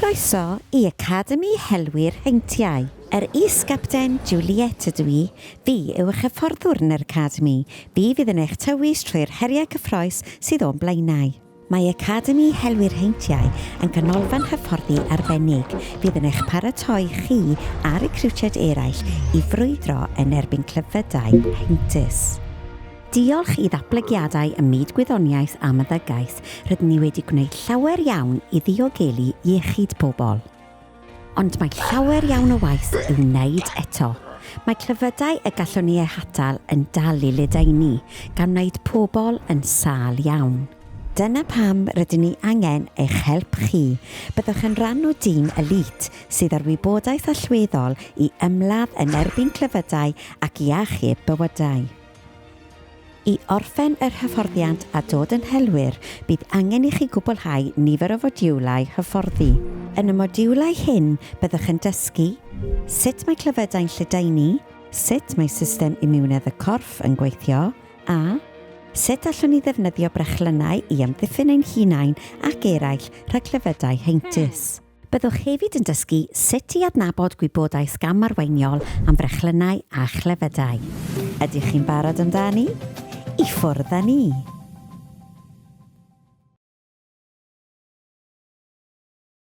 Croeso i Academi Helwyr Heintiau. Yr Is-Gapten Juliet ydw i. Fi yw eich hyfforddwr yn yr Academi. Fi fydd yn eich tywys trwy'r heriau cyffrous sydd o'n blaenau. Mae Academi Helwyr Heintiau yn ganolfan hyfforddi arbennig fydd yn eich paratoi chi a recriwtiaid eraill i frwydro yn erbyn clefydau heintus. Diolch i ddatblygiadau ym myd gwyddoniaeth a meddygaeth, rydyn ni wedi gwneud llawer iawn i ddiogelu iechyd pobl. Ond mae llawer iawn o waith i'w wneud eto. Mae clefydau y gallwn ni eu hatal yn dal i ledaenu, gan wneud pobl yn sâl iawn. Dyna pam rydyn ni angen eich help chi. Byddwch yn rhan o dîm elite sydd â'r wybodaeth allweddol i ymladd yn erbyn clefydau ac i achub bywydau. I orffen yr hyfforddiant a dod yn helwyr, bydd angen i chi gwblhau nifer o fodiwlau hyfforddi. Yn y modiwlau hyn, byddwch yn dysgu sut mae clefydau'n lledaenu, sut mae system imiwnedd y corff yn gweithio, a sut allwn ni ddefnyddio brechlynnau i amddiffyn ein hunain ac eraill rhag clefydau heintus. Byddwch hefyd yn dysgu sut i adnabod gwybodaeth gamarweiniol am frechlynnau a chlefydau. Ydych chi'n barod amdani? I ffwrdd â ni!